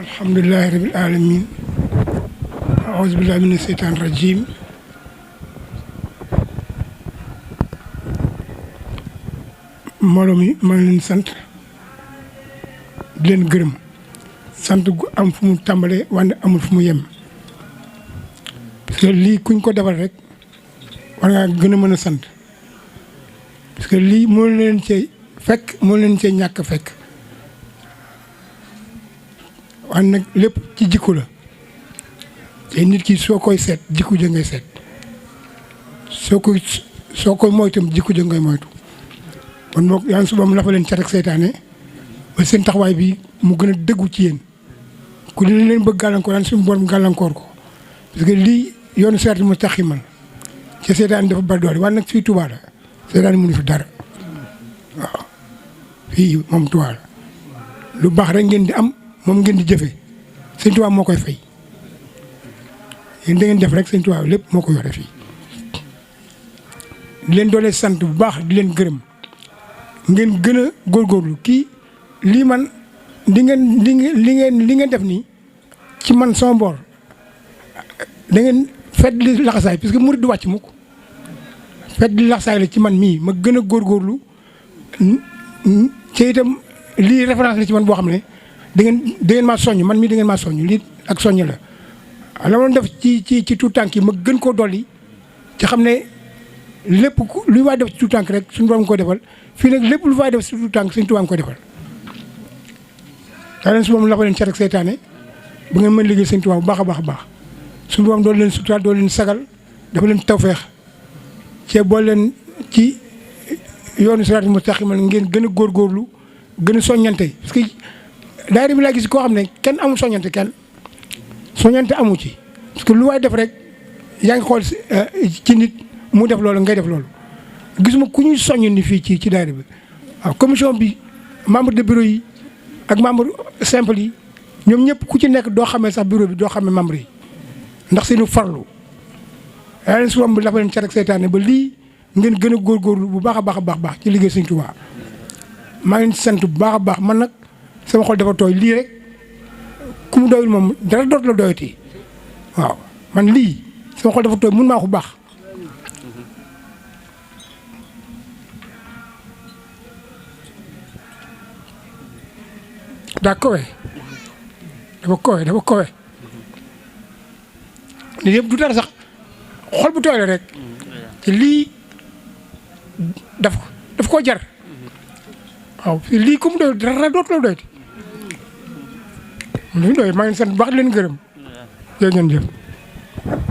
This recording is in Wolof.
alhamdulilahi rabil alamin aousubillahi mina seytaan rajim mbooloo mi maa ngi leen sant di leen gërëm sant gu am fu mu tàmbalee wante amul fu mu yem parce que lii kuñ ko defal rek war ngaa gën a mën a sant parce que lii moo leen cee fekk moo leen cee ñàkk fekk waaye nag lépp ci jikko la te nit ki soo koy seet jikko ja ngay seet soo koy moytam jikko ja ngay moytu kon moom yaa ngi suba mu la fa leen cat ak seytaane ba seen taxawaay bi mu gën a dëggu ci yéen ku leen bëgg gàllankoor daan suñu borom gàllankoor ko parce que lii yoonu seet mu taximal ci seytaane dafa bari doole waaye nag fii Touba la seytaane mënu fi dara waaw fii moom Touba la lu baax rek ngeen di am moom ngeen di jëfee sëñ Touba moo koy fay yéen da ngeen def rek sëñ Touba lépp moo ko yore fii di leen doole sant bu baax di leen gërëm ngeen gën a góorgóorlu kii lii man li ngeen def nii ci man sama boor da ngeen fet li laxasaay parce que murid du wàcc mukk fet li laxasaay la ci man mii ma gën a góorgóorlu ci itam lii référence la ci man boo xam ne da ngeen maa soññ man mii da ngeen maa soññ lii ak soññ la la ma doon def ci tuut tànk yi ma gën koo dolli ci xam ne lépp lu waay def ci tuut tànk rek suñu borom ko defal fii nag lépp lu waay def ci tuut tànk suñu tubaab ko defal daa leen su moom la ko leen cat ak seytaane ba ngeen mën liggéey sëñ Tuubaa bu baax a baax a baax suñu borom doon leen suturaal doon leen sagal dafa leen tawfeex cee boole leen ci yoonu siraatal mustaqiim ngeen gën a góorgóorlu gën a soññante parce que daayira bi laa gis koo xam ne kenn amul soññante amu ci parce que lu waay def rek yaa ngi xool ci nit mu def loolu ngay def loolu gisuma ku ñuy soññ ni fii ci daayira bi waaw commission bi membre de bureau yi ak membre simple yi ñoom ñëpp ku ci nekk doo xamee sax bureau bi doo xamee membre yi ndax seenu farlu yaa leen suwam bi dafa leen cat ak seytaane ba lii ngeen gën a góorgóorlu bu baax a baax a baax ci liggéey Sëñ Tuubaa maa ngi sant bu baax a baax man nag sama xol dafa tooy lii rek ku mu doyul moom dara dootu la doyati waaw man lii sama xol dafa tooy mun maa ko baax daa kowe dafa kowe lii yëpp du dara sax xol bu tooy la rek te lii daf koo jar waaw lii comme doy dara dootu la doyti lu doy maa ngi sant baax di leen gërëm jërë ngeen jëf